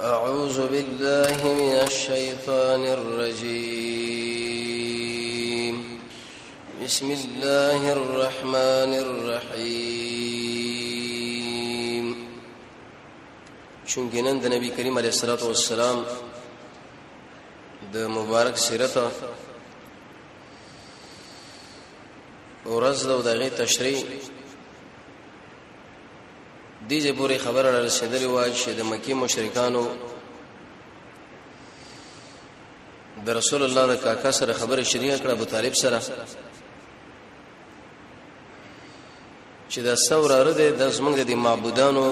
أعوذ بالله من الشيطان الرجيم بسم الله الرحمن الرحيم چونکه نن د نبی کریم علیه الصلاۃ والسلام د مبارک سیرت ورځ د دغه تشریح دې ځای پورې خبره را رسېدلې وه چې د مکې مشرکانو د رسول الله د کاکا سره خبره شریعه کړه ابو طالب سره چې دا سوراره ده د زمونږ د معبودانو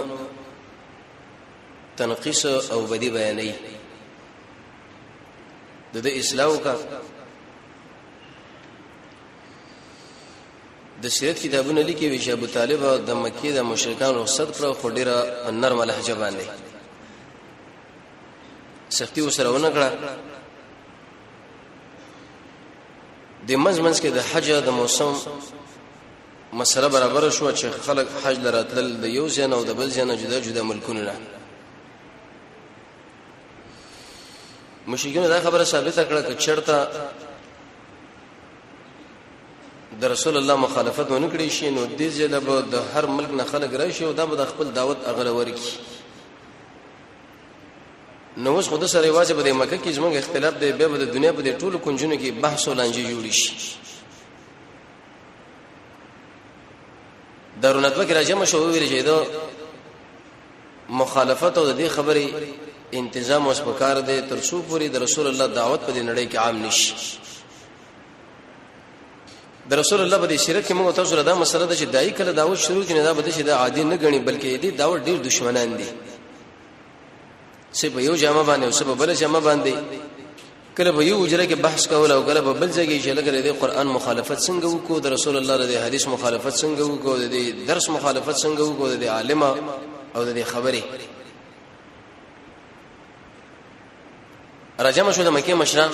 تنقیس او بدی بیانې د دې اصلاح وکړه. د سیرت کتابونه لیکي وی چې ابو طالب د مکې د مشرکان رخصت کړ خو ډیره نرمه لهجه باندې سختی وسره ونه کړه. د منځ منځ کې د حج د موسم مسله برابر شو چې خلک حج لراتل د یو ځای او د بل ځای نه جدا جدا ملکونو نه مشرکین دا خبره ثابته کړه چې چرته د رسول الله مخالفت ونه کړی شي نو دې ځله به د هر ملک نه خلک راشي او دا به د خپل دعوت اغله ورکی. نو اوس خود سره یوازې په مکه کې زمونږ اختلاف دی، بیا به د دنیا په دې ټولو کنجونو کې بحث او لانجې جوړ شي. دارو ندوه کې راجمع شو ویل چې دا مخالفت او د دې خبرې انتظام اوس پکار دی تر څو پورې د رسول الله دعوت په دې نړۍ کې عام نشي. د رسول الله په دې سیرت کې موږ تاسو دا مسله ده چې دای کله دعوت شروع کړي دا به چې دا عادي نه غني بلکې دې دعوت ډیر دشمنان دي، څه په یو جامه باندې او څه په بل جامه باندې، کله په یو حجره کې بحث کول او کله په بل ځای کې چې لکه د قرآن مخالفت څنګه وکړو، د رسول الله د حدیث مخالفت څنګه وکړو، د درس مخالفت څنګه وکړو، د عالم او د خبرې راجم شو د مکه مشران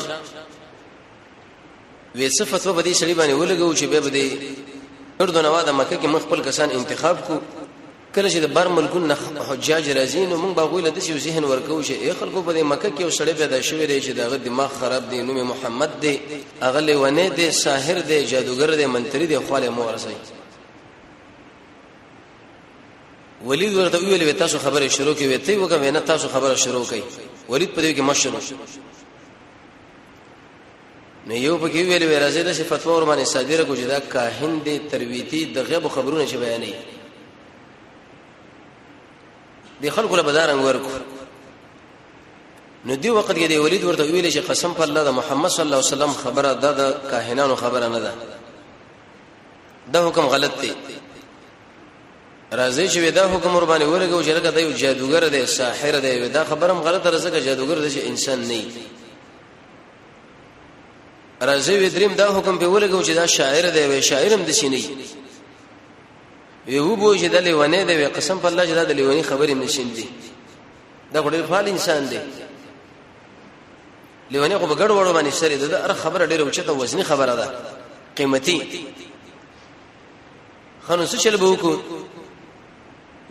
وې څه فتوا به دې سړي باندې ولګو چې به دې اردو نوا د مکه کې مخ خپل کسان انتخاب کو. کله چې د بر ملکونو نه حجاج راځي نو موږ به غوی له دې ذهن ورکو چې ای خلکو په دې مکه کې یو سړی پیدا شوی دی چې دغه دماغ خراب دی، نوم محمد دی، هغه لیونه دی، ساحر دی، جادوګر دی، منتری دی، خواله مو ورسي. ولید ورته ویل وی تاسو خبره شروع کوي ته وکم نه تاسو خبره شروع کوي. ولید په دې کې مشر نو یو پکې ویل وی راځي د فتوا ور باندې صادره کو چې دا کاهن دی ترویتی د غیب خبرونه چې بیانې د خلکو له بازار ورکو. نو دی وخت کې دی ولید ورته ویل چې قسم په الله د محمد صلی الله علیه وسلم خبره ده د کاهنانو خبره نه ده، دا حکم غلط دی. راځي چې دا حکم ور باندې ورګو چې لکه دا یو جادوګر دی، ساحر دی، دا خبره هم غلطه راځي چې جادوګر دی چې انسان نه دی. راځي وی دریم دا حکم په ولګو چې دا شاعر دی، وی شاعر هم دسی نه وی وو چې د لیونه دی، وی قسم په الله چې دا د لیونی خبرې نشین دي، دا ډېر فعال انسان دی. لیونه خو بغړ وړو باندې سره ده، هر خبره ډېره اوچته وزنی خبره ده قیمتي. خنو څه چل به وکړو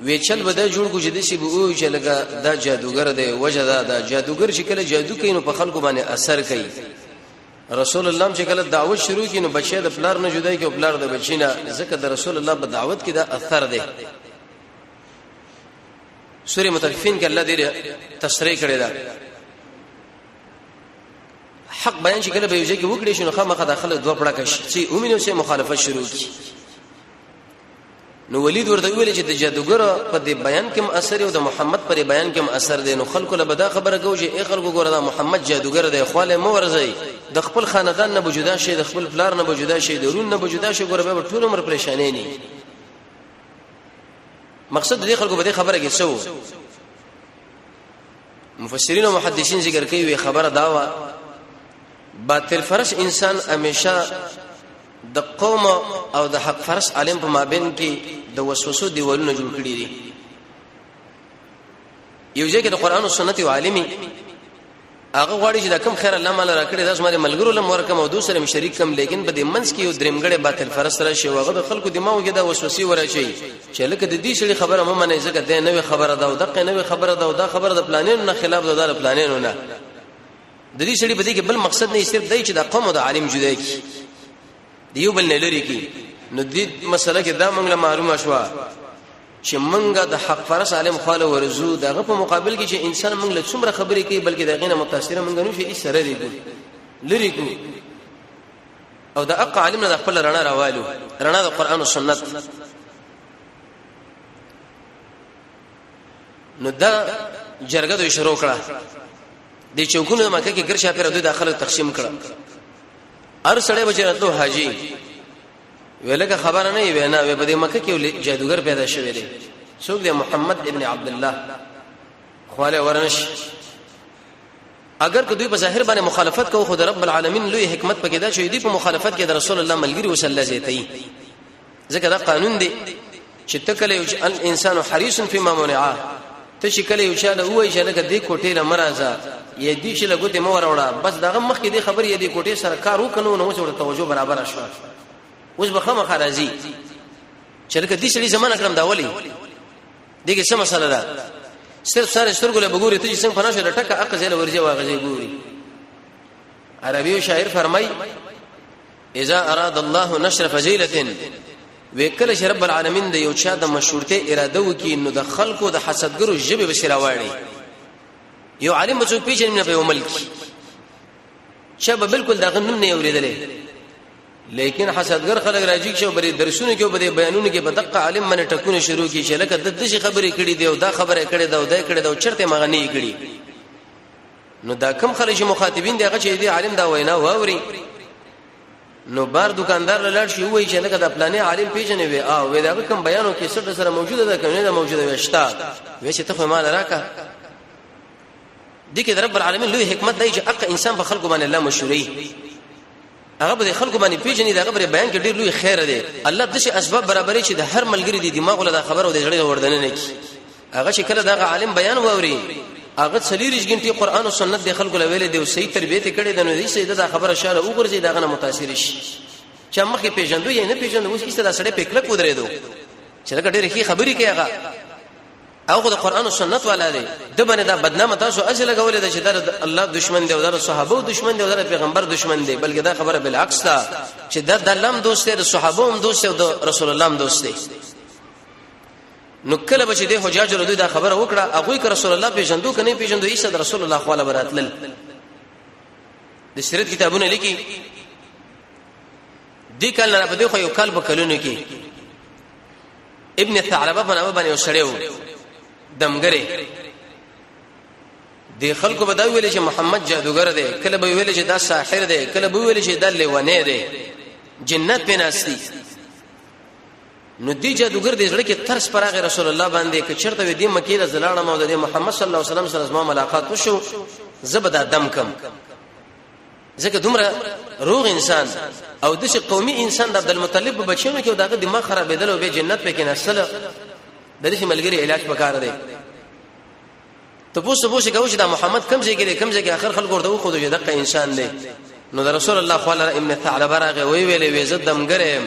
وی چل به دا جوړ کو چې د سی به او چې لګه دا جادوګر دی، وجه دا دا جادوګر چې کله جادو کوي نو په خلکو باندې اثر کوي. رسول الله چې کله دعوت شروع کړي نو بچی د پلار نه جدا کی او پلار د بچی نه، ځکه د رسول الله په دعوت کې دا اثر دی. سورې متففین کې الله دې تشریح کړی دا حق بیان چې کله به یو ځای کې وکړي شنو خامخا د خلک دوه پړه کش چې اومینو سه مخالفت شروع کی. نو ولید ورته ویل چې د جادوګر په دې بیان کې اثر او د محمد پر بیان کې اثر دی، نو خلکو له بدا خبره کوي چې ای خلکو ګوره دا محمد جادوګر دی، خواله مو ورځي، د خپل خاندان نه بجدا شي، د خپل پلار نه بجدا شي، د رون نه بجدا شي، ګوره به ټول عمر پریشانې نه. مقصد دې خلکو په دې خبره کې څه وو؟ مفسرین او محدثین ذکر کوي وی خبره دا وا باطل فرش انسان همیشه د قوم او د حق فرش عالم په مابین کې د وسوسو دیوالونه جوړ کړي دي. یو ځای کې د قران او سنت یو عالمي هغه غواړي چې دا کم خیر الله مال راکړي، دا زما ملګرو لم ورکم او دوسره شریک کم، لیکن په دې منځ کې یو درېمګړی باطل فرس راشي او هغه د خلکو دماغ کې دا وسوسې ورچي چې لکه د دې سړي خبره مې منې، ځکه د نوې خبره ده او دغه نوې خبره ده او دا خبره د پلانینو نه خلاف ده، د پلانینو نه. د دې سړي په دې کې بل مقصد نه، صرف دی چې د قوم او د عالم جدا کی، دی یو بل نه لري کی. نو دې مسله کې دا موږ له معلومه شوه چې مونږه د حق فرس عالم خاله ورزو، دغه په مقابل کې چې انسان مونږ له څومره خبرې کوي، بلکې دغه نه متاثر مونږ نه شي، سره لري کو لري کو، او د اق عالم نه خپل رڼا راوالو، رڼا د قران او سنت. نو دا جرګه دوی شروع کړه، د چوکونو مکه کې ګرشا پر دوی داخله تقسیم کړه. هر سړی بچرتلو حاجی ویلکه خبره نه وینا وی، په دې مکه کې جادوګر پیدا شوی دی، څوک دی؟ محمد ابن عبد الله. خواله ورنش. اگر که دوی په ظاهر باندې مخالفت کوي، خو د رب العالمین لوی حکمت پکې دا چې دوی په مخالفت کې د رسول الله ملګری وسله زیاتوي، ځکه دا قانون دی چې تکله یو الانسان حریص فيما منع. ته چې کله یو چاله وای چې لکه دې کوټې له مرزه یا دې چې لګوتې مو وروړه، بس دغه مخکې دې خبرې دې کوټې سره کار وکنو، نو اوس ورته توجه برابر شو، اوس به خامخا راځي چې لکه دې سړي زمانه کړم. دا ولي دې کې څه مسله ده؟ صرف سره سترګو له بګوري ته چې څنګه فنا شو، ټکه اق زله ورځي واغځي ګوري. عربي شاعر فرمای: اذا اراد الله نشر فضيله، وکله چې رب العالمین د یو چا د مشهورته اراده وکي، نو د خلکو د حسدګرو ژبه به سره. یو عالم به څوک پیژني نه په یو ملک، چې به بالکل دغه نوم نه اوریدلې، لیکن حسدګر خلک راځي چې بری درسونه کې او بری بیانونه کې په دقه عالم باندې ټکونه شروع کی چې لکه د دې خبرې کړې دی او دا خبره کړې ده او دا کړې ده او چرته مغنی کړي. نو دا کم خلک چې مخاطبین دی، هغه چې دی عالم دا وینا واوري، نو بار دکاندار لاړ شي، وای چې لکه دا پلانې عالم پیژنې؟ وی او وی دا کوم بیانو کې څه سره موجوده ده کنه؟ ده موجوده وشتا. وی چې ته خو مال راکا. دي کې رب العالمین لوی حکمت دی چې اق انسان په خلکو باندې الله مشوري، هغه به خلکو باندې پیژني، دا غبره بیان کې ډیر لوی خیر دی. الله د شي اسباب برابرې چې د هر ملګری دی دماغ له خبرو د زړه وردن نه کی. هغه چې کله دا عالم بیان ووري، هغه څلېرش غنټې قران او سنت د خلکو لویل دی او صحیح تربیت کړي د، نو دې سید دا خبره شاله وګرځي، دا غنه متاثر شي چې مخکې پیژندو یې نه پیژندو، اوس کیسه دا سړی په کلک ودرېدو چې لکه ډېر ښه خبرې کوي. هغه او خو د قران او سنت والا دی، د باندې دا بدنامه تاسو اصل لګولې ده چې دا الله دشمن دی او دا صحابه دشمن دی او دا پیغمبر دشمن دی، بلکې دا خبره بالعکس ده چې دا د الله دوست دی، د صحابه هم دوست دی او د رسول الله هم دوست دی. نو کله به چې د حجاج له دوی دا خبره وکړه، هغه که رسول الله پیژندو کنه پیژندو، عیسی د رسول الله خواله براتل. د سیرت کتابونه لیکي دې کال نه په دې خو یو کال په کلونو کې ابن ثعلبه په نامه باندې وسړیو دمګره. د خلکو به دا ویل چې محمد جادوګر دی، کله به ویل چې دا ساحر دی، کله به ویل چې دا لیونه دی، جنت پیناستی. نو دی جادوګر د زړه کې ترس پراغه رسول الله باندې ک چرته وې دی مکه له زلاړه مو د محمد صلی الله علیه وسلم سره زما ملاقات وشو، زبدا دم کم، ځکه دومره روغ انسان او د قومي انسان د عبد المطلب په بچیانو کې داغه دماغ خرابېدل او به جنت پکې نسل، د دې ملګری علاج پکار دی. ته پوسه پوسه کوي چې دا محمد کم ځای کې دی، کم ځای کې؟ اخر خلک ورته خو د دقه انسان دی. نو د رسول الله خو ابن ثعلبه راغی، وی ویلې وې زه دمګرم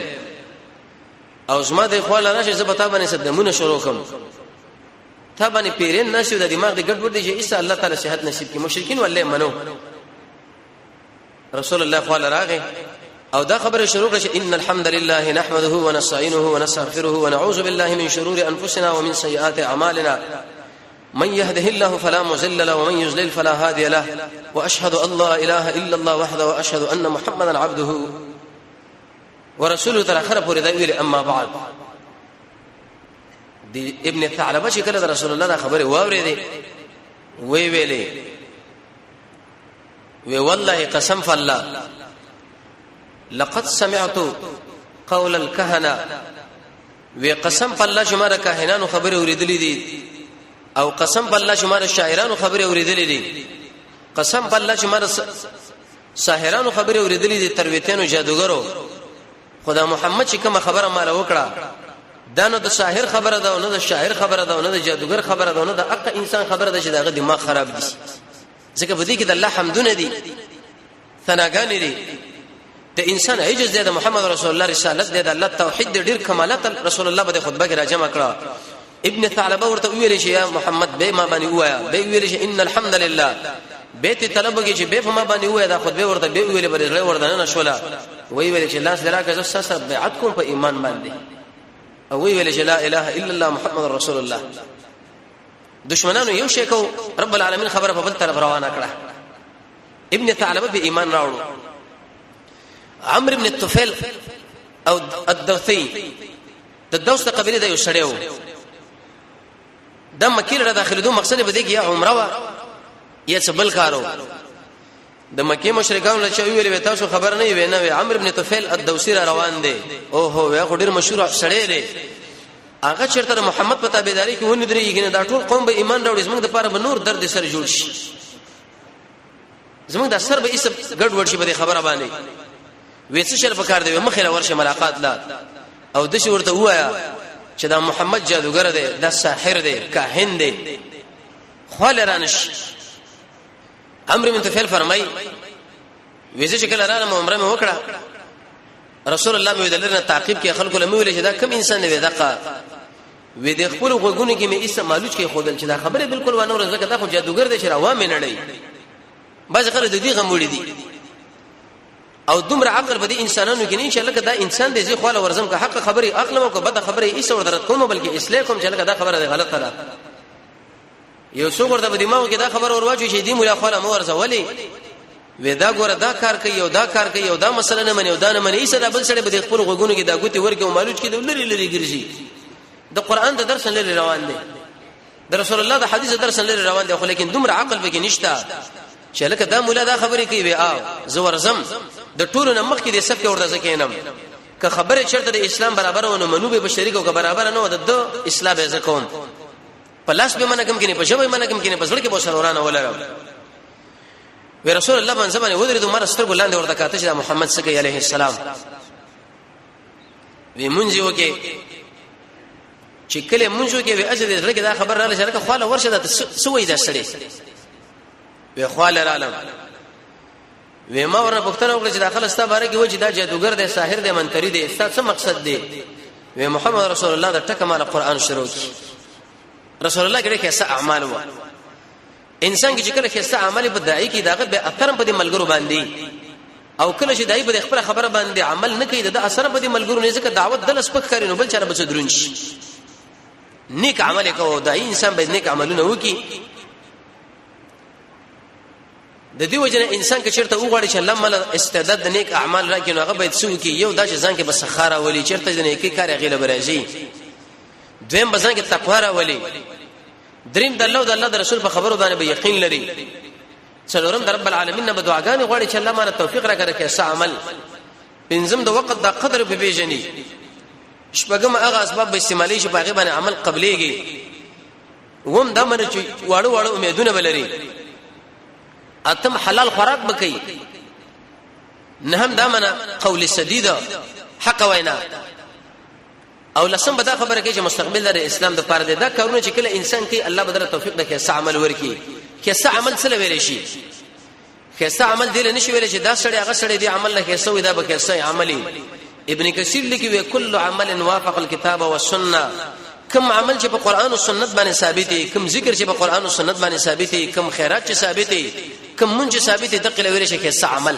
او زما د خو راشه، زه به تا باندې صدمونه شروع کوم، تا باندې پیرین نشو، د دماغ د ګډوډ دی چې ایسه الله تعالی صحت نصیب کړي. مشرکین والله منو. رسول الله خو راغی او دا خبره شروع کړه چې ان الحمد لله نحمده ونستعينه ونستغفره ونعوذ بالله من شرور انفسنا ومن سيئات اعمالنا، من يهده الله فلا مضل له ومن يضلل فلا هادي له، واشهد ان لا اله الا الله وحده واشهد ان محمدا عبده ورسوله تر اخره پورې دا ویل. اما بعد، دی ابن ثعلبه چې کله رسول الله دا خبره واورېده، وی ویلې وی والله قسم فالله لقد سمعت قول الكهنه، وی قسم په الله چې ما د کاهنانو خبرې اورېدلې دي، او قسم په الله چې ما د شاعرانو خبرې اورېدلې دي، قسم په الله چې ما د ساحرانو خبرې اورېدلې دي، ترویتانو، جادوګرو، خدا محمد چې کومه خبره مال وکړه، دا نه د ساحر خبره ده، نه د شاعر خبره ده، نه د جادوګر خبره ده، نه د اق انسان خبره ده چې داغه دماغ خراب دي. ځکه په دې کې د الله حمدونه دي، ثناګانې دي، د انسان عجز دی، د محمد رسول الله رسالت دی، د الله توحید دی، ډیر کمالات رسول الله به خطبه کې راجمع کړه. ابن ثعلبه ورته ویل چې یا محمد به ما باندې وایا، به ویل چې ان الحمد لله، به ته طلب کې چې به ما باندې وایا، دا خطبه ورته به ویل، بل زړه ورته نه شولا. وی ویل چې لاس دراکه زه سره بیعت کوم په ایمان باندې، او وی ویل چې لا اله الا الله محمد رسول الله. دشمنانو یو شی کو، رب العالمین خبره په بل طرف روانه کړه. ابن ثعلبه به ایمان راوړو. عمرو بن الطفيل او الدوثي، د دوس د قبيله د یو سړی و، د مکې له داخلي دوه مقصد به دی کې یا عمره وا یا څه بل کارو. د مکه مشرکان له چا ویل تاسو خبر نه وی؟ نه وی. عمرو بن طفیل الدوسی را روان دی. او هو، وی خو ډیر مشهور سړی دی، هغه چیرته محمد په تابعداري کې ونه درېږي نه، دا ټول قوم به ایمان راوړي، زموږ د پاره به نور درد سره جوړ شي، زموږ د سر به ایسه ګډ وډ شي په خبره باندې. وې څه شل پکار دی؟ مخې له ورشه ملاقات لا او د شي ورته وایا چې دا محمد جادوګر دی، دا ساحر دی، کاهن دی، خو لرانش. عمرو بن طفیل فرمای ویزه چې کله رانه عمره مې وکړه، رسول الله مې دلرنه تعقیب کې خلکو له مې ویل چې دا کم انسان دی؟ دغه وې د خپل غوګونو کې مې ایسه مالوچ کې خودل چې دا خبره بالکل ونه ورځ، دا خو جادوګر دی چې راوامه نړۍ. بعض خلک د دې غموړي دي او دومره عقل به دي انسانانو کې نه چې لکه دا انسان دی، زه خو له ورزم که حق خبري عقل مو کو بد خبري ایسه ور درت کوم، بلکې اصلاح کوم چې لکه دا خبره غلطه ده. یو څو ورته په دماغ کې دا خبر ورواچو چې دی مولا خو مو ورزه ولي وې دا ګوره دا کار کوي او دا کار کوي او دا مسله نه مني او دا نه مني، ایسه دا بل سره به خپل غوګونو کې دا ګوتې ورکه او مالوچ کې لري لري ګرځي، د قران د درس لري روان دي، د رسول الله د حدیث درس لري روان دي، خو لیکن دومره عقل به کې نشته چې لکه دا مولا دا خبرې کوي وی آو زه ورزم د ټولو نه مخکې د سب کې ورته زکینم، که خبره چرته د اسلام برابر ونه منو به شریک او که برابر نه و د اسلام به زکوم، په لاس به منه کوم کې نه، په ژبه منه کوم کې نه، په زړه کې به سرورانه ولرم. وی رسول الله باندې باندې ودرېد، مر سترګو لاندې ورته کاته چې محمد صلی علیه السلام وی مونږ وکي چې کله مونږ وکي، وی اجر دې زړه کې دا خبر رااله چې لکه خواله ورشه دا سوې دا سړي. وی خواله رالم، وی ما ورنه پوښتنه وکړه چې داخله ستا باره کې و چې دا جادوګر دی، ساحر دی، منتری دی، ستا څه مقصد دی؟ وی محمد رسول الله د ټکه مال قرآن شروع کی. رسول الله کې ښه اعمال و، انسان کې چې کله ښه عمل په دای کې داغه به اثر په دې ملګرو باندې، او کله چې دای په خپل خبره باندې عمل نه کوي د اثر په دې ملګرو نه، ځکه دعوت دلس پک کاری نو بل چاله به درون شي. نیک عمل کوو، دای انسان به نیک عملونه وکي. د دې وجنه انسان که چیرته وغواړي چې الله مل استعداد د نیک اعمال راکړي نو هغه باید څه وکړي؟ یو دا چې ځان کې بس خاره ولي چیرته د نیکی کار غیله برازي، دویم بزن کې تقوا راولي، دریم د الله او د الله د رسول په خبرو باندې به یقین لري، څلورم د رب العالمین نه به دعاګانې غواړي چې الله مانه توفیق راکړي کې څه عمل، پنځم د وخت د قدر په پیژني، شپږم هغه اسباب به استعمالي چې په هغه باندې عمل قبليږي، وم دا منه چې واړو واړو امیدونه بلري، اتم حلال خوراک بکې، نهم دا منه قول سدید حق وینا، او لسم به دا خبره کوي چې مستقبل د اسلام د پاره دی. دا کارونه چې کله انسان کوي الله بدر توفیق ده کې عمل ورکي. کې عمل څه ویل شي؟ کې عمل دی نه شي ویل چې دا سړی هغه سړی دی عمل نه کې سوې دا به کې عملی. ابن کثیر لیکي وی کل عمل وافق الكتاب والسنه، کوم عمل چې په قران او سنت باندې ثابت دی، کوم ذکر چې په قران او سنت باندې ثابت دی، کوم خیرات چې ثابت دی، کوم مونږ چې ثابت دی، دغه ویل شي کې عمل.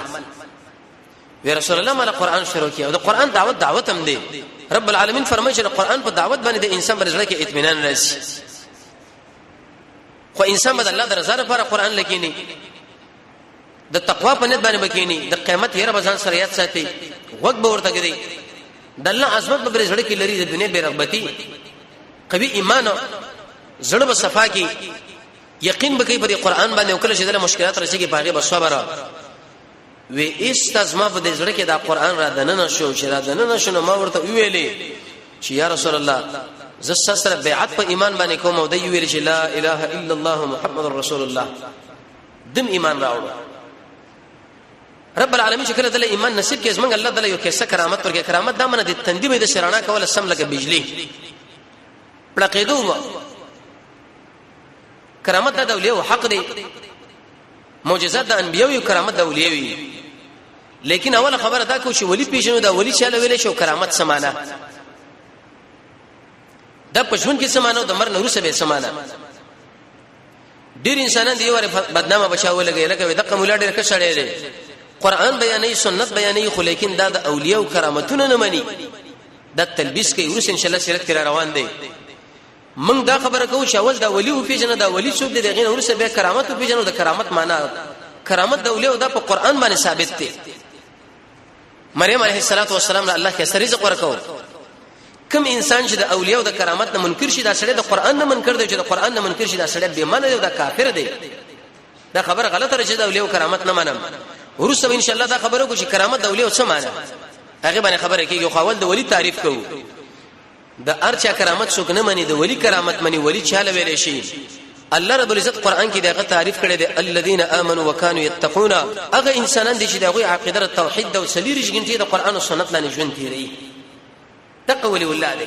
وی رسول الله مال قران شروع کړي او د قران دعوت دعوت هم دی. رب العالمین فرمایي چې د قران په دعوت باندې د انسان پر زړه کې اطمینان راځي، خو انسان به د الله د رضا لپاره قران لکینی، د تقوا په نیت باندې بکینی، د قیامت یې رب ځان سره یاد ساتي، وګ به ورته کوي، د الله عظمت به پر زړه کې لري، د دنیا بے رغبتی، قوي ایمان، زړه به صفا کی، یقین به کوي پر قران باندې، او کله چې د مشکلات رسیږي په هغه به صبر. وی استاذ ما په دې زړه کې دا قران را دننه شو، چې را دننه شو نو ما ورته ویلې چې یا رسول الله زه سره بیعت په ایمان باندې کوم، او دی ویل چې لا اله الا الله محمد رسول الله، دم ایمان راوړو. رب العالمین چې کله دله ایمان نصیب کې زمنګ الله دله یو کیسه کرامت ورکې. کرامت دا منه د تندې به د شرانا کوله سم لکه بجلی پړقېدو. کرامت دا د اولیاء حق دی. معجزات د انبیو یو کرامت د اولیاء وي. لیکن اوله خبره دا کو چې ولی پیژنو، دا ولی چاله ویل شو، کرامت سمانه دا په ژوند کې سمانه او د مرګ نه وروسته به سمانه. ډیر انسانان دی ور بدنامه بچاو لګي، لکه دغه مولا ډیر ښه سړی دی، قران بیانې، سنت بیانې، خو لیکن دا د اولیاء او کرامتونه نه مني، دا تلبیس کوي. ورس ان شاء الله سیرت کې روان دی. موږ دا خبره کوو چې اول دا ولی او پیژنه، دا ولی څوک دی، دغه نه ورسره بیا کرامت او پیژنه. د کرامت معنا، کرامت د اولیاء دا په قران باندې ثابت دی. مریم علیه السلام له الله کې رزق ورکاو. کوم انسان چې د اولیاء د کرامت نه منکر شي، دا سړی د قران نه منکر دی، چې د قران نه منکر شي دا سړی بې معنی دی او دا کافر دی. دا خبره غلطه ده چې د اولیاء کرامت نه منم. ورسره ان شاء الله دا خبره کو چې کرامت د اولیاء څه معنی، هغه باندې خبره کیږي. خو اول د ولی تعریف کوو. د ارچا کرامت څوک نه مني، د ولی کرامت مني. ولی چاله ویل شي؟ الله رب العزت قران کې دغه تعریف کړی دی، الذين امنوا وكانوا يتقون. هغه انسانان دي چې دغه عقیده توحید او سلیریش ګنټي د قران او سنت لاندې ژوند تیری. دغه ولی الله دی.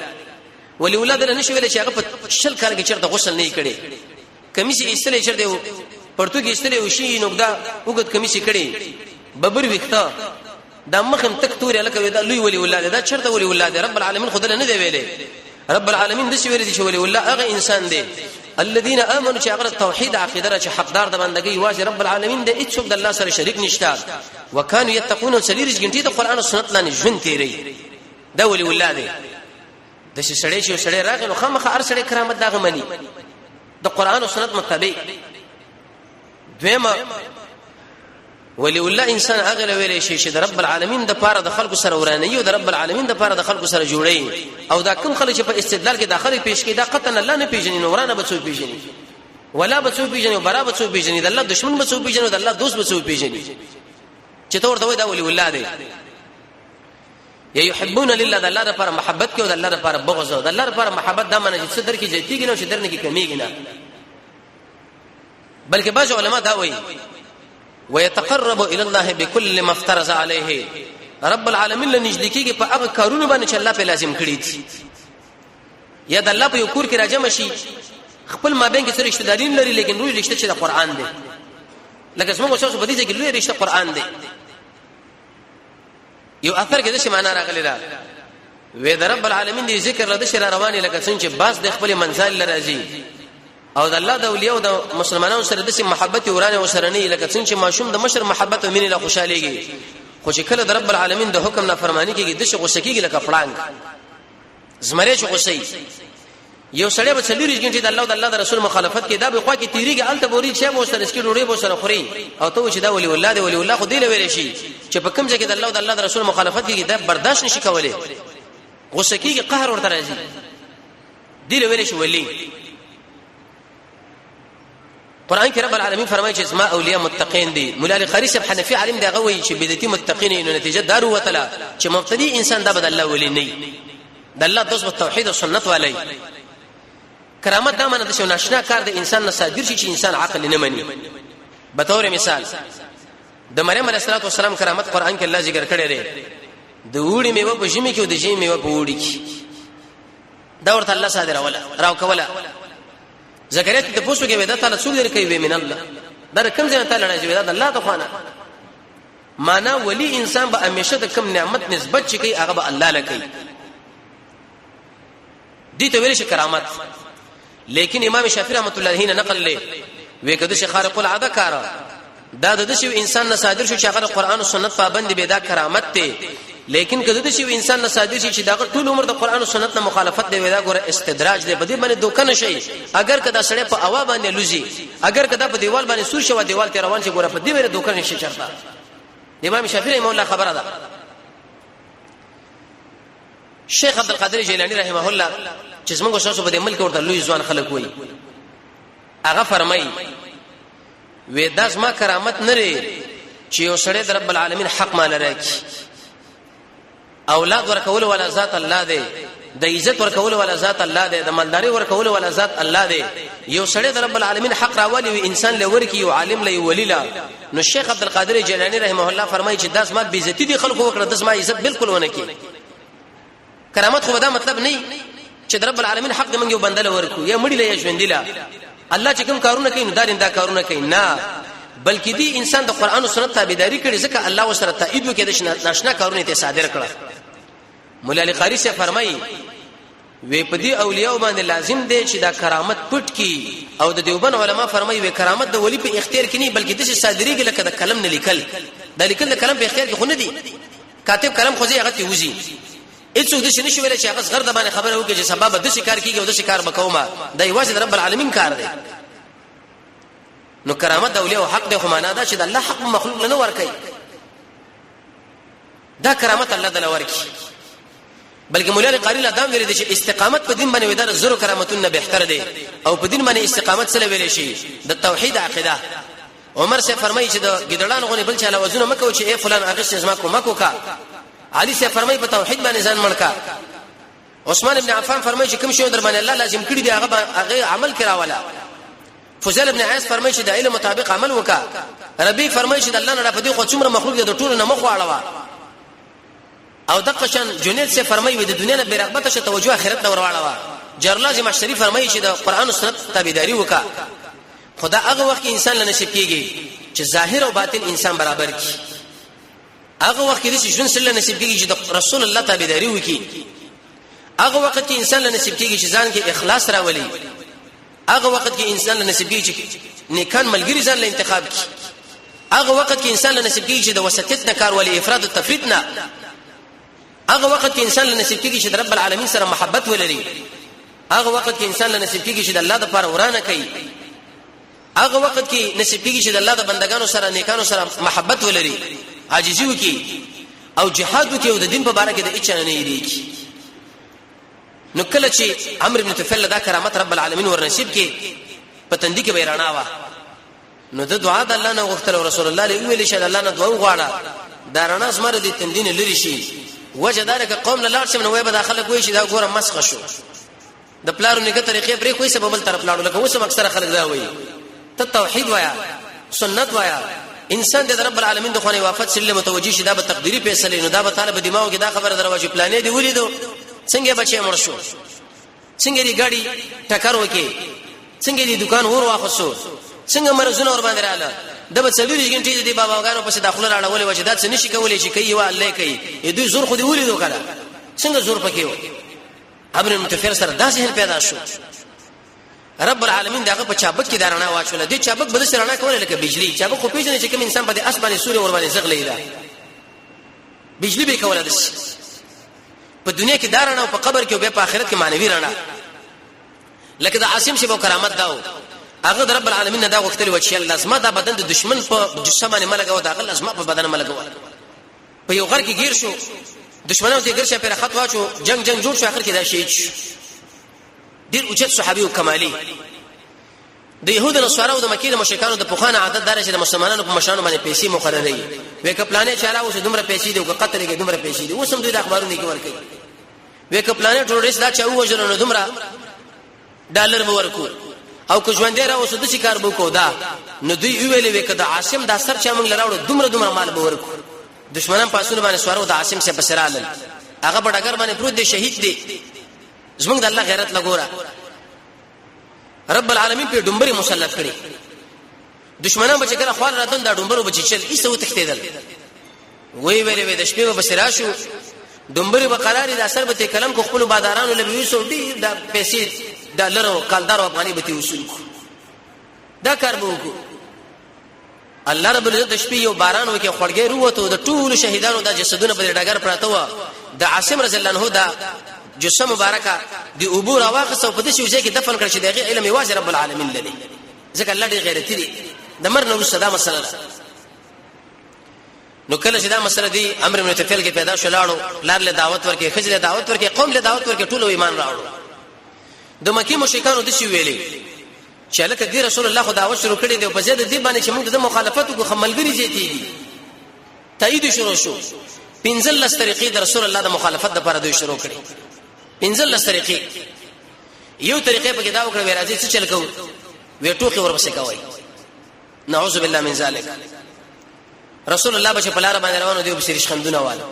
ولی الله دل نشي ویل چې هغه په شل کال کې چرته غسل نه کړي، کمیس یې استلې چرته پرتو کې استلې وشي، نو دا وګت کمیس یې کړي، ببر وخته دا مخم تک تورې لکه دا لوی ولی الله دی. دا چرته ولی الله دی؟ رب العالمین خدای نه دی ویلې. رب العالمین د څه ویلې چې ولی الله هغه انسان دی، الذين امنوا، چې هغه توحید عقیده را، چې حقدار د بندګۍ واجب رب العالمین دی، هیڅ د الله سره شریک نشته، وکانو یتقون، سلیریش ګنټي د قران او سنت لاندې ژوند تیری، دا ولی الله دی. د څه سړی چې سړی راغی نو خامخا هر سړی کرامت دغه مني د قران او سنت متبع. دویمه، ولی الله انسان هغه ویلې شي چې د رب العالمین د پاره د خلکو سره ورانه او د رب العالمین د پاره د خلکو سره جوړي. او دا کوم خلک چې په استدلال کې داخلي پیش کې، دا قطعا الله نه پیژني، نو ورانه به څوک پیژني؟ ولا به څوک پیژني؟ برا به څوک پیژني؟ د الله دشمن به څوک پیژني؟ د الله دوست به څوک پیژني چې ته ورته وای دا ولی الله دی؟ یا یحبون لله، د الله لپاره محبت کوي او د الله لپاره بغض. او د الله لپاره محبت دا معنی چې څه در کې زیاتیږي نه، چې در نه کې کمیږي نه. بلکې بعض علما دا وایي، ويتقرب الى الله بكل ما افترض عليه. رب العالمین له نږدې کیږي په هغه کارونو باندې چې الله په لازم کړی دي. یا د الله په یو کور کې راجم شي، خپل مابین کې سره رشتہ داري لري، لیکن روح رشتہ چې د قران دی، لکه زموږ اوسه په دې کې لوی رشتہ قران دی. یو اثر کې د څه معنا راغلی دا وې د رب العالمین دی ذکر لده شر رواني، لکه څنګه چې باز د خپل منزل لراځي، او د الله د اولیاء او د مسلمانانو سره د محبت ورانه او سره نه، لکه څنګه چې ماشوم د مشر محبت او مینې له خوشاليږي. خو چې کله د رب العالمین د حکم نافرمانی کیږي، د شي غوسه کیږي، لکه پړانګ زمری چې غوسه یو سړی به څلوېښت غنټې د الله او د الله د رسول مخالفت کوي، دا به خوا کې تیریږي، الته بوري چې به سره سکی ډوډۍ به سره خوري، او ته چې دا ولی الله دی. ولی الله خو دی ویل شي چې په کوم ځای کې د الله او د الله د رسول مخالفت کیږي، دا برداشت نشي کولای، غوسه کیږي، قهر ورته راځي، دی ویل شي ولی. قران کې رب العالمین فرمایي چې زما اولیاء متقین دي. مولا علی قاری صاحب حنفي عالم دی، هغه وایي چې بدعتي متقین نو نتیجه دارو وتله چې مبتدی انسان دا بدل الله ولی نه، د الله دوست توحید او سنت والی. کرامت دا معنی د شو ناشنا کار د انسان نه صادر شي چې انسان عقل نه مني. به تور مثال د مریم علیه السلام کرامت قران کې الله ذکر کړی دی، د وړي میوه په ژمي کې او د ژمي میوه په وړي کې، دا ورته الله صادره ولا راو کوله. زکریا ته پوښتنه کوي، دا تعالی څوک درکوي؟ وی من الله. دا کوم ځای تعالی راځي؟ دا الله ته خوانه. معنا ولی انسان به همیشه د کم نعمت نسبت چې کوي هغه به الله لکوي، دي ته ویل شي کرامت. لیکن امام شافعي رحمت الله علیه نقل لې وې کده چې خارق العاده کار دا د شی انسان نه صادر شو چې هغه قرآن او سنت پابند به دا کرامت دی، لیکن کده د شی انسان نه صادر شي چې دا ټول عمر د قرآن او سنت نه مخالفت دی، دا ګوره استدراج دی، په دې باندې دوکه نشي. اگر کدا سړی په اوا باندې لوزي، اگر کدا په دیوال باندې سور شو، دیوال ته روان شي، ګوره په دې باندې دوکه نشي چرته. امام شافعي رحمه الله خبره ده. شیخ عبد القادر جیلانی رحمه الله چې زموږ شاسو په دې ملک ورته لوی ځوان خلک وایي، هغه فرمایي وې دا زما کرامت نه لري چې یو سړی د رب العالمین حق مال راکړي. اولاد ورکول ولا ذات الله دی، د عزت ورکول ولا ذات الله دی، د مالداري ورکول ولا ذات الله دی. یو سړی د رب العالمین حق راولي وي، انسان لور کی، یو عالم لې ولی لا. نو شیخ عبد القادر جیلانی رحمه الله فرمایي چې داس ما بیزتی دي خلکو وکړه، داس ما عزت بالکل ونه کی. کرامت خو دا مطلب نه چې د رب العالمین حق دې موږ یو بنده ورکو یا مړی له ژوند لا، الله چې کوم کارونه کوي نو دا دا کارونه کوي نه، بلکې دی انسان د قران او سنت تابعداري کړي، ځکه الله وسره تایید وکړي، د ناشنا کارونه ته صادر کړه. مولا علی قاری سے فرمایي وی په دې اولیاء باندې لازم دی چې دا کرامت پټ کی، او د دیوبند علما فرمایي وی کرامت د ولی په اختیار کې نه، بلکې د څه صادريږي لکه د قلم نه لیکل. د لیکل د قلم په اختیار کې خو نه دی، کاتب قلم خو ځي هغه ته وځي، هیڅوک د شنه شي ویل چې هغه زغر د باندې خبره وکړي چې سبب د څه کار کیږي او د څه کار بکوما، دا یوازې د رب العالمین کار دی. نو کرامت د اولیاء حق دی، خو معنا دا چې د الله حق مخلوق نه ورکي، دا کرامت الله تعالی ورکي. بلکې مولا قاری له دام ویل دي چې استقامت په دین باندې ودار زرو کرامتونه بهتر دی، او په دین باندې استقامت سره ویل شي د توحید عقیده. عمر سے فرمایي چې د ګډړان غونې بل چا لوزونه مکو چې اے فلان هغه زما کو مکو کا. علي سے فرمایي په توحید باندې ځان مړکا. عثمان ابن عفان فرمایي چې کوم شی در باندې الله لازم کړی دی هغه عمل کراولا. فضیل ابن عیاض فرمایي چې د علم مطابق عمل وکا. ربي فرمایي چې د الله نه په دې خو څومره مخلوق دی د ټولو نه مخ واړوه. او دغه شان جنید سے فرمایي د دنیا نه بیرغبت شه، توجه آخرت ته ورواړوه. جرلا زمشری فرمایي چې د قران او سنت تابعداري وکا. خدا هغه وخت کې انسان له نصیب کیږي چې ظاهر او باطن انسان برابر کی. هغه وخت کې چې ژوند سره نصیب کیږي چې د رسول الله تابعداري وکي. هغه وخت کې انسان له نصیب کیږي چې ځان کې اخلاص راولي. هغه وخت کې انسان له نصیب کیږي چې نیکان ملګری ځان له انتخاب کی. هغه وخت کې انسان له نصیب کیږي چې د وسطیت نه کار ولي، افراط او تفریط نه. هغه وخت کې انسان له نصیب کیږي چې د رب العالمین سره محبت ولري. هغه وخت کې انسان له نصیب کیږي چې د الله د پاره ورانه کوي. هغه وخت کې نصیب کیږي چې د الله د بندگانو سره، نیکانو سره محبت ولري، عاجزي وکړي او جهاد وکړي او د دین په باره کې د هیڅ نه یریږي. نو کله چې عمرو بن طفیل دا کرامت رب العالمین ور نصیب کې، په تندې کې به رڼا وه، نو د دعا د الله نه غوښتل، رسول الله له ویل چې الله نه دعا وغواړه دا رڼا زمره دې تندې نه لري شي. وجه دا که قوم له لاړ شم نو وای به داخله کوی چې دا ګوره مسخ شو، د پلارو نګه طریقې پرې کوی، سبب بل طرف لاړو. لکه اوس اکثره خلک دا وایي ته توحید وایا، سنت وایا، انسان د رب العالمین د خونه وافت سره متوجي شي، دا به تقدیری فیصله، نو دا به طالب دماغ کې دا خبره درواجه پلانې دی ولیدو څنګه بچي مړ شو، څنګه دی ګاډي ټکر وکي، څنګه دی دکان ور واخصو، څنګه مرزونه ور باندې رااله. د به څلوري غنټې دی باباګانو پسې داخله راړولې و چې دا څه نشي کولای چې کوي وا الله کوي. دوی زور خو دی ولیدو کړه څنګه زور پکې و. امر متفر سره داسې هل پیدا شو، رب العالمین دغه په چابک کې دارنا واچول. دې چابک بل سره نه کوله لکه بجلی. چابک خو پیژنې چې کوم انسان په دې اسماني سوري ور باندې زغلې ده، بجلی به کوله. دس په دنیا کې دارنا او په قبر کې او په آخرت کې معنوي رڼا. لکه د عاصم شیبو کرامت داو، هغه د رب العالمین نه دا غوښتل و چې الله زما دا بدن د دشمن په جسم باندې ملګو، دا غل زما په بدن ملګو. په یو غر کې گیر شو، دشمنانو ته ګر شه پر خط واچو، جنگ جنگ جوړ شو، اخر کې دا شهید شو. ډیر اوچت صحابي او کمالي. د يهودو نصارو د مکې د مشرکانو د پوخانه عادت دار چې د مسلمانانو په مشرانو باندې پیسې مقررې وې، کپلانې چاره اوس دومره پیسې دي او قتل کې دومره پیسې دي. اوس هم دوی د اخبارونو کې ورکوي وې کپلانې ټوریست دا چا وژل نو دومره ډالر به ورکو، او که ژوندې را اوس د شي کار به کو. دا نو دوی ویلې وې کده عاصم دا سر چا موږ لراوړو دومره دومره مال به ورکو. دشمنان پاسونه باندې سوارو د عاصم سره پسرالل، هغه په ډګر باندې پروت دی، شهید دی. زمونږ د الله غیرت لګوره، رب العالمین په ډمبري مسلط کړي. دشمنان به چې کله خوال راتن دا ډمبرو به چل ایسه وتښتیدل. وی ویلې وی د شپې به بسرا شو، ډمبري به قرارې د اثر به ته کلم کو خپل بادارانو لبي وسو ډیر د پیسې ډالر او کالدار او افغاني به تی وصول کو، دا کار به وکړو. الله رب العزت د شپې یو باران وکي، خړګې وروته، د ټولو شهیدانو د جسدونه په ډګر پراته و. د عاصم رضی الله عنه دا جسه مبارکه د اوبو راواخص او په دې شی کې دفن کړ چې دغه علم یوازې رب العالمین لري، ځکه الله ډېر غیرتی دی. د مر نو صدا مسله ده. نو کله چې دا مسله دی امر من تفعیل کې پیدا شو، لاړو لار له دعوت ورکې، خځې له دعوت ورکې، قوم له دعوت ورکې، ټول ایمان راوړو. د مکی مشرکانو د شی ویلي چې لکه دی رسول الله خو دعوت شروع کړی دی، په زیاده دی باندې چې موږ د مخالفت کو خملګری زیاتېږي. تایید شروع شو، 15 طریقې د رسول الله د مخالفت لپاره دوی شروع کړې. 15 طریقې، یو طریقې په کې دا وکړه وی راځي څه چل کو وی ټوخي ورپسې کوي، نعوذ بالله من ذلک. رسول الله بچ په لار باندې روانو دی، په سریش خندونه واله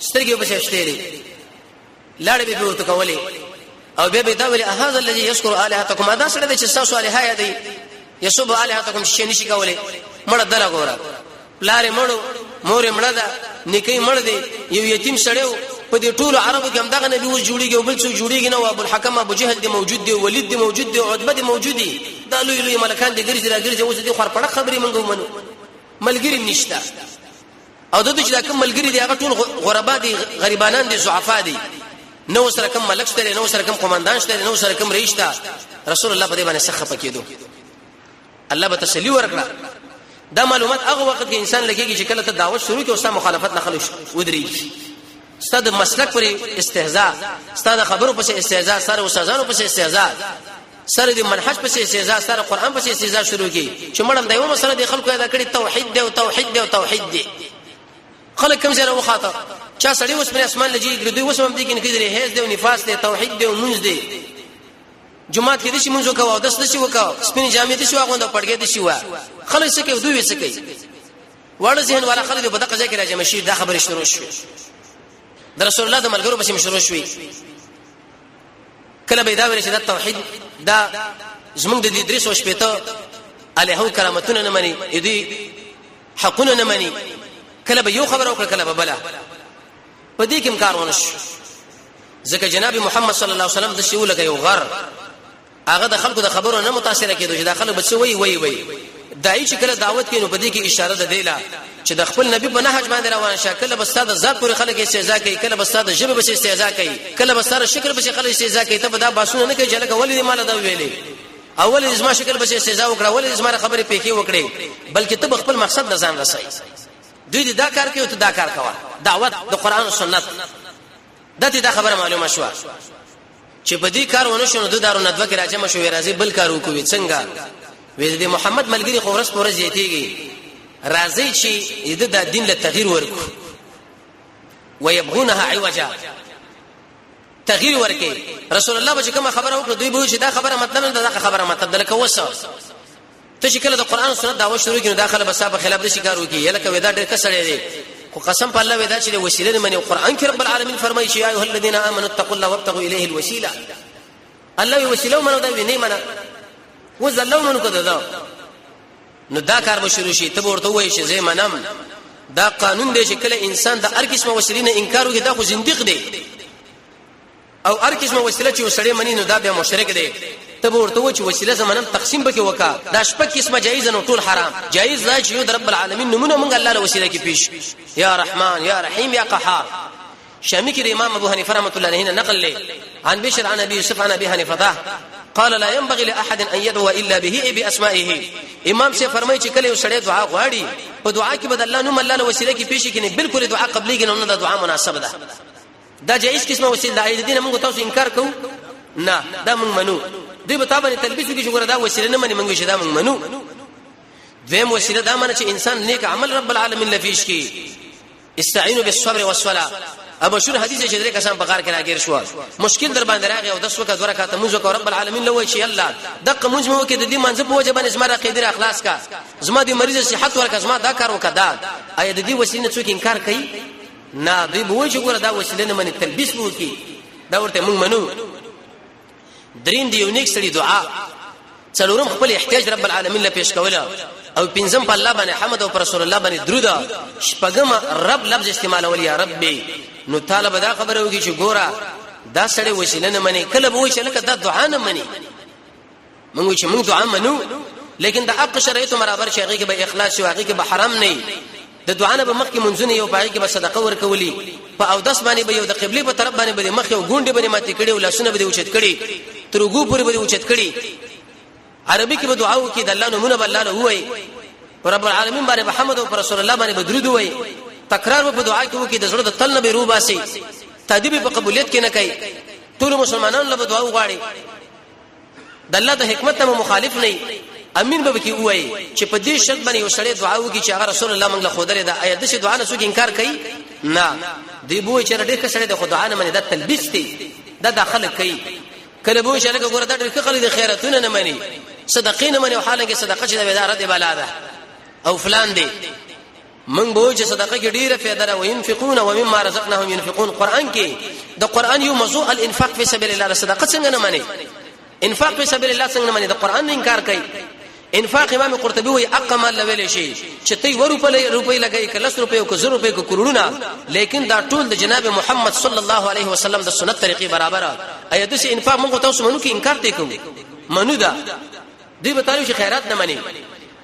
سترګې په شتېلې لاړې به ورته کولې، او بیا به دا ویل هاذا الذي يذكر الهتكم، دا سره چې تاسو الها یادې. یسب الہتکم شي نشي کولای، مړه دله ګوره، پلار مړو، مور مړه ده، نیکي مړ دی، یو یتیم سړیو. په دې ټولو عربو کې هم دغه نبی و جوړیږي او بل څوک جوړیږي نه. ابو الحکم ابو جهل دی موجود دی، ولید دی موجود دی، عتبه دی موجود دی، دا لوی لوی ملکان دی ګرځي را ګرځي. اوس دې خور پړه خبرې مونږ ومنو؟ ملګری نشته، او د دې چې کوم ملګری دی هغه ټول غربا دي، غریبانان دي، ضعفا دي. نو سره کوم ملک شته، نو سره کوم قومندان شته، نو سره کوم رئیس شته. رسول الله په دې باندې سخه پکېدو، الله به تسلی ورکړه. دا معلومات هغه وخت کې انسان لګیږي چې کله ته دعوت شروع کې او ستا مخالفت نه خلک ودرېږي، ستا د مسلک پر استهزاء، ستا د خبرو پسې استهزاء، سره استادانو پسې استهزاء، سره د منهج پسې استهزاء، سره قران پسې استهزاء شروع کی چې مړم د یو مسله د خلکو ادا کړي، توحید دی او توحید دی او توحید دی. خلک کوم ځای وخاته چا سړی اوس پر اسمان لږی، دوی اوس هم دي کې نه کېدري، هیڅ دی او نفاس دی، توحید دی او منځ دی. جمعات کې د شي منځ وکاو، د څه شي وکاو، سپین جامې د شي واغوند، پړګې د شي وا، خلک څه کوي، دوی څه کوي؟ واړه ذهن والا خلک په دغه ځای کې راجم شي. دا خبرې شروع شوې د رسول الله د ملګرو پسې شروع شوې. کله به دا ویل چې دا توحید دا زمونږ د دې درې سو شپېته الهو کرامتونه نه مني، دې حقونه نه مني. کله به یو خبره وکړه، کله به بله. په دې کې کار ونه شو، ځکه جناب محمد صلی الله علیه وسلم د شیو لکه یو غر، هغه د خلکو د خبرو نه متاثر کېدو چې د خلکو بچ وی وی وی. دای چې کله دعوت کینو، په دې کې اشاره ده دیلا چې د خپل نبی په نهج باندې روان شه. کله بس د ذات پورې خلک استهزاء کوي، کله بس د ژبه بس استهزاء کوي، کله بس د شکل بس خلک استهزاء کوي، ته به دا باسونه نه کوي چې لکه ولې مال دا ویلې، اول زما شکل بس استهزاء وکړه، ولې زما خبرې پېښې وکړي، بلکې ته خپل مقصد نه ځان رسای. دوی دا کار کوي، ته دا کار کوه، دعوت د قران او سنت. دته دا خبره معلومه شوه چې په دې کار ونه شنو، د دارو ندوه کې راجم شو، راځي بل کار وکوي. څنګه وې؟ د محمد ملګری خو ورځ پر ورځ زیاتېږي، راځي چې د دین له تغییر ورکو. ويبغونها عوجا، تغییر ورکې. رسول الله به کومه خبره وکړه، دوی به چې دا خبره مطلب نه، دا خبره مطلب ده. لکه وسه ته چې کله د قران او سنت دعوت شروع کړي، داخله بس په خلاف د شکار وکي، یلکه ودا ډېر کسړې دي، خو قسم په الله ودا چې وسیله نه مني. قران کې رب العالمین فرمایي چې یا ایه الذین آمنوا اتقوا الله وابتغوا الیه الوسیله. الله وسیله منو، دا ویني منه وزلو منو کده دا. نو دا کار به شروع شي، ته ورته وایې چې زه منم. دا قانون دی چې کله انسان د هر قسمه وسیلې نه انکار وکړي، دا خو زنديق دی، او هر قسمه وسیله چې وسړی مني نو دا بیا مشرک دی. ته به ورته وایې چې وسیله زمنم، تقسیم پکې وکا، دا شپږ قسمه جایز نه، ټول حرام. جایز دا چې یو د رب العالمین نمونه مونږ الله له وسیله کې پیش، یا رحمان، یا رحیم، یا قهار. شامی کې د امام ابو حنیفه رحمۃ الله علیه نقل له عن بشر عن ابي يوسف عن ابي حنیفه قال لا ينبغي لاحد ان يدعو الا به باسمائه. امام سے فرمایي چې کله یو سړی دعا غواړي، په دعا کې بد الله نوم الله له وسیله کې پیش کینې، بالکل دعا قبليږي نه، دا دعا مناسب ده. دا جایز قسمه وسیله ده. دې نه موږ تاسو انکار کوو نه، دا موږ منو. دوی به تابانه تلبیس کې شګره دا وسیله نه مني، موږ چې دا موږ منو. دویم وسیله دا منه چې انسان نیک عمل رب العالمین لفیش کی، استعینوا بالصبر والصلاه. ابو شور حدیث چې درې کسان په غار کې راګیر شو، مشکل در باندې راغی، او داس وکړه، دوه رکعاته مونږ وکړه، رب العالمین لوي چې الله دغه مونږ مو کې د دې منځ په وجه باندې زما را قیدر اخلاص کا، زما د مریض صحت ورکا، زما دا کار وکړه. دا آیا د دې وسیلې نه څوک انکار کوي؟ نه، دوی به وایي چې ګوره دا وسیله نه مني، تلبیس به وکړي. دا ورته مونږ منو. دریم دی یو نیک سړي دعا، څلورم خپل احتیاج رب العالمین له پیش کوله، او پنځم په الله باندې حمد او پر رسول الله باندې درود، شپږم رب لفظ استعمالول، یا ربي. نو طالب دا خبره وکړي چې ګوره دا سړی وسیله نه مني، کله به وایي چې لکه دا دعا نه مني. موږ چې موږ دعا منو، لیکن د حق شرایط برابر شي، هغه کې به اخلاص شي، هغه کې به حرام نه، د دعا نه به مخکې منځونه یو پای کې به صدقه ورکولي، په او داس باندې به یو د قبلي په طرف باندې به مخ یو ګونډې باندې ماتې کړي، او لاسونه به اوچت کړي، تر وګو پورې به اوچت کړي، عربي کې به دعا وکړي، د الله نومونه به الله له وایي، پر رب العالمین باندې محمد او پر رسول الله باندې به درود وایي، تکرار به په دعا کې وکړي، د زړه د تل نه به روباسي، تادیب په قبولیت کې نه کوي، ټول مسلمانانو له دعا وغواړي، د الله د حکمت نه مخالف نه، امین به کې وایي. چې په دې شرط باندې یو سړی دعا وکړي چې هغه رسول الله موږ له خودلې ده، آیا د څه دعا نه څوک انکار کوي؟ نه، دی بوې چې ډېر ښه سړی د خو دعا نه مني، دا تلبیس دی، دا داخله کوي. کله بوې چې لکه ګوره دا ډېر ښه خلک د خیراتونه نه مني، صدقې نه مني، او حالانکه صدقه چې د رد بلا ده او فلان دی. من به چې صدقه کې ډیره فایده ده، وينفقون ومما رزقناهم ينفقون. قران کې د قران یو موضوع الانفاق فی سبیل الله، صدقه څنګه نه مني؟ انفاق فی سبیل الله څنګه نه مني؟ د قران نه انکار کوي. انفاق امام قرطبي وایي اقا مال لویل شي چې تی و روپۍ روپۍ لګي کله لس روپۍ او که زر روپۍ که کروڑونه، لیکن دا ټول د جناب محمد صلی الله علیه وسلم د سنت طریقې برابر. ایا د انفاق موږ تاسو منو کې انکار ته کوو؟ منو دا دوی به تعالی چې خیرات نه مني.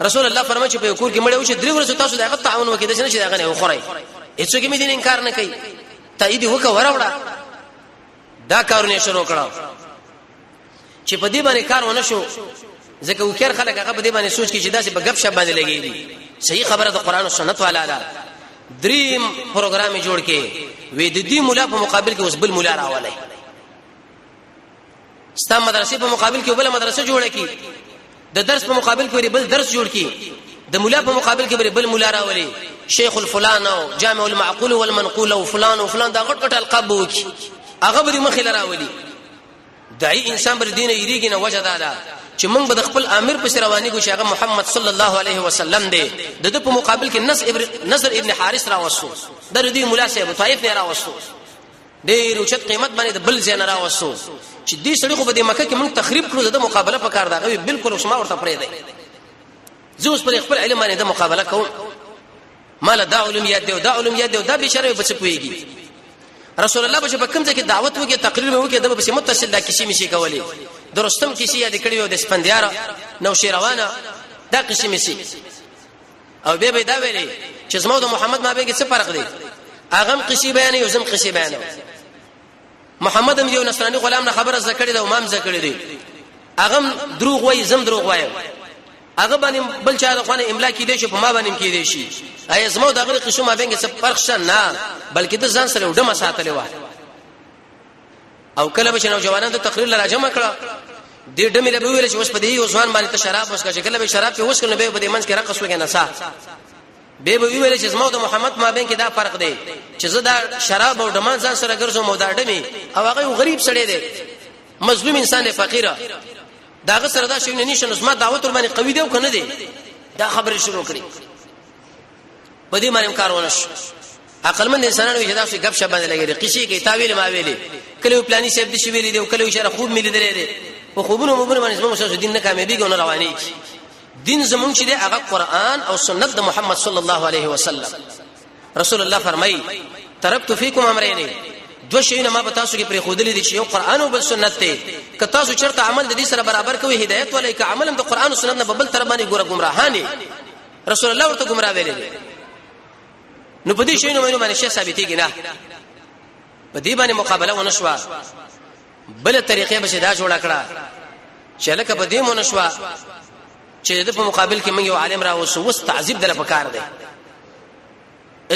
رسول الله فرمایي چې په کور کې مړ وشي، درې ورځې تاسو دغه تعاون وکړئ، د چې دغه نه وخورئ، هیڅوک مې دین انکار نه کوي. تایید وکړه وروړه، دا کارونه شروع کړه چې په دې باندې کار ونه شو، ځکه وکړ خلک هغه په دې باندې سوچ کې چې داسې په غب شپ باندې لګي دي. صحیح خبره د قران او سنت والا ده. دریم پروګرام جوړ کې وې د دې مولا په مقابل کې اوس بل مولا راولای، ستا مدرسې په مقابل کې بل مدرسه جوړه کی، د درس په مقابل کې بل درس جوړ کی، د مولا په مقابل کې بل مولا راولي، شیخ الفلان او جامع المعقول والمنقول او فلان او فلان، دا غټ غټ القاب وکي، هغه به مخې لراولي. دای انسان بر دین یریږي نه. وجه دا ده چې موږ به د خپل امیر په رواني کو چې هغه محمد صلی الله علیه وسلم دی. د په مقابل کې نصر ابن حارث راوستو، د دې مولا صاحب طائف نه راوستو، ډېر اوچت قیمت باندې د بل ځای نه راوستو چې دې سړي خو په دې مکه کې موږ تخریب کړو، د مقابله په کار دا غوي بالکل اوس ما ورته پرې دی. زه اوس پر خپل علم باندې د مقابله کوم، مال دا علوم یاد دی، دا علوم یاد دی، دا به شرع بچ پويږي. رسول الله به په کوم ځای کې دعوت وکړي، تقریر به وکړي، د به متصل دا کیسې مشي کولې. د رستم کیسې یاد کړې او د اسفندیار نو شیروانه دا کیسې مشي، او به دا ویلې چې زموږ د محمد ما به کې څه فرق دی؟ هغه هم قصې بیان یو زم قصې بیان. محمد هم یو نصراني غلام نه خبره زکړې ده او مام زکړې دي، هغه دروغ وای، زم دروغ وایم. هغه باندې بل چا د خوانه املا کې دی شي، په ما باندې کې دی شي. ایا زمو د غره قصو ما بینګ څه فرق شته؟ نه، بلکې د ځان سره وډمه ساتلې و. او کله به چې نوجوانان د تقریر لراجمه کړه، دې ډمې له ویل چې اوس په دې یو ځوان باندې ته شراب وسکه، چې کله به شراب په وسکه نو به په دې منځ کې رقص وکړي نسا. به به ویل چې زموږ د محمد ما بین کې دا فرق دی چې زه دا شراب او ډمان ځان سره ګرځم او دا ډمې، او هغه یو غریب سړی دی، مظلوم انسان دی، فقیر، داغه سره دا شی نه نشي، نو زما دعوت ور باندې قوي دی او کنه دی. دا خبره شروع کړې، په دې باندې کار ونه شو. عقلمند انسانانو چې دا څه غب شپ باندې لګیږي، قصې کې تاویل ما ویلې، کله پلاني صاحب دې شي ویلې دی او کله اشاره خوب ملي درې دی. په خوبونو مبونه باندې زموږ سره دین نه کامیابیږي نه روانيږي. دین زمونږ چې دی هغه قران او سنت د محمد صلی الله علیه وسلم. رسول الله فرمایي ترکت فیکم امرین، دو شیونه ما به تاسو کې پرې خودلې دي چې یو قران او بل سنت دی. که تاسو چرته عمل د دې سره برابر کوی هدایت ولای، که عمل هم د قران او سنت نه بل تر باندې ګوره گمراهانی. رسول الله ورته گمراه ویلې. نو په دې شیونو باندې شی ثابتېږي نه، په دې باندې مقابله ونه شوه. بل طریقې به دا جوړ کړه چې لکه په دې مونږ شو چې د په مقابل کې موږ یو عالم راوسو، وس تعذيب دله پکار دی،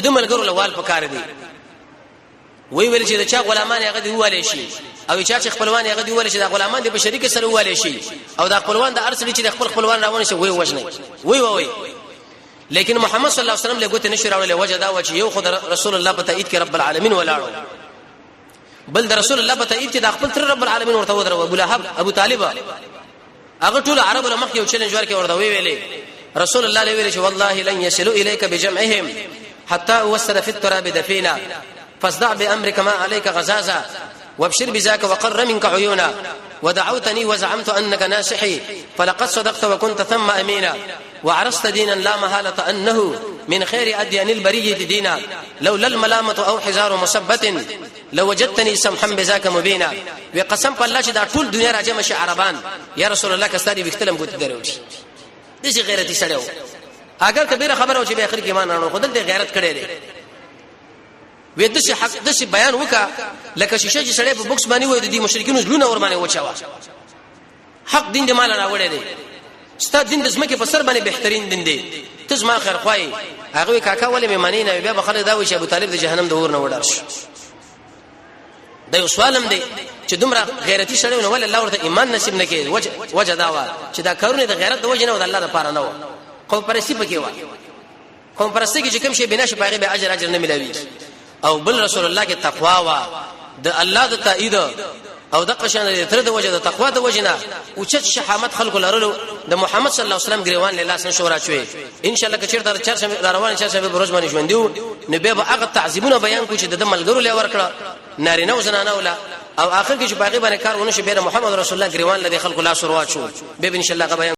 د ملګرو لوال پکار دی. وی ویل چې د چا غلامان هغه دی والی شي، او چا چې خپلوان هغه دی والی شي، د غلامان دی په شریک سره والی شي، او د خپلوان د ارسل چې د خپل خپلوان راونه شي وی وژنه وی وی. لیکن محمد صلی الله علیه وسلم له ګوت نشي راوړل. وجه دا و چې یو خود رسول الله په تایید کې رب العالمین ولاړو، بل د رسول الله په تایید کې د خپل تر رب العالمین ورته ودرو. ابو لهب ابو طالب هغه ټول عربو له مخکې یو چیلنج ورکړ، ورته وی ویلې رسول الله له ویل چې والله لن يصلوا اليك بجمعهم حتى اوسد في التراب دفينا، فاصدع بامرك ما عليك غزازا، وابشر بذاك وقر منك عيونا، ودعوتني وزعمت انك ناصحي فلقد صدقت وكنت ثم امينا، وعرست دينا لا محاله انه من خير اديان البريه دينا، لولا الملامه او حزار مثبت لو وجدتني سمحا بذاك مبينا. وقسم په الله چې دا ټول دنیا راجم شي عربان، یا رسول الله کستاري وختلم ګوت دروي. دې غیرتی سړیو اگر کبیره خبره و چې به اخر کې ایمان راوړو، خدای دې غیرت کړی دی. وې د حق د بیان وکا لکه شیشه چې سړی په بوکس باندې وې، د دې مشرکینو زلونه ور باندې وچاوه. حق دین دې مال راوړی دی، ستا دین د زمکه په سر باندې بهترین دین دی، ته زما خیر خوای. هغه کاکا ولې مې معنی نه، بیا به خلک دا وایي چې ابو طالب د جهنم د اور نه وډار شو. دا یو سوالم دی چې دومره غیرتی سړی نو ولې الله ورته ایمان نصیب نه کړي؟ وجه دا و چې دا کارونه د غیرت د وجه نه و، د الله لپاره نه و، قوم پرستی پکې و. قوم پرستی کې چې کوم شی بنا شي پاغه به اجر نه ملاوي. او بل رسول الله کې تقوا وا، د الله د تایید او د قشان د تر د وجه د تقوا د وجه نه او چې شحامت خلق لرلو، د محمد صلی الله علیه وسلم گریوان له لاس نشو راچوي. ان شاء الله کچیر تر چرشه روان چرشه به روز باندې ژوند دیو، نو به هغه تعذيبونه بیان کو چې د ملګرو له ورکړه نارینه او زنانه ولا، او اخر کې چې باغی باندې کار ونه شي، به محمد رسول الله گریوان له خلق لاس ورواچو به ان شاء الله بیان.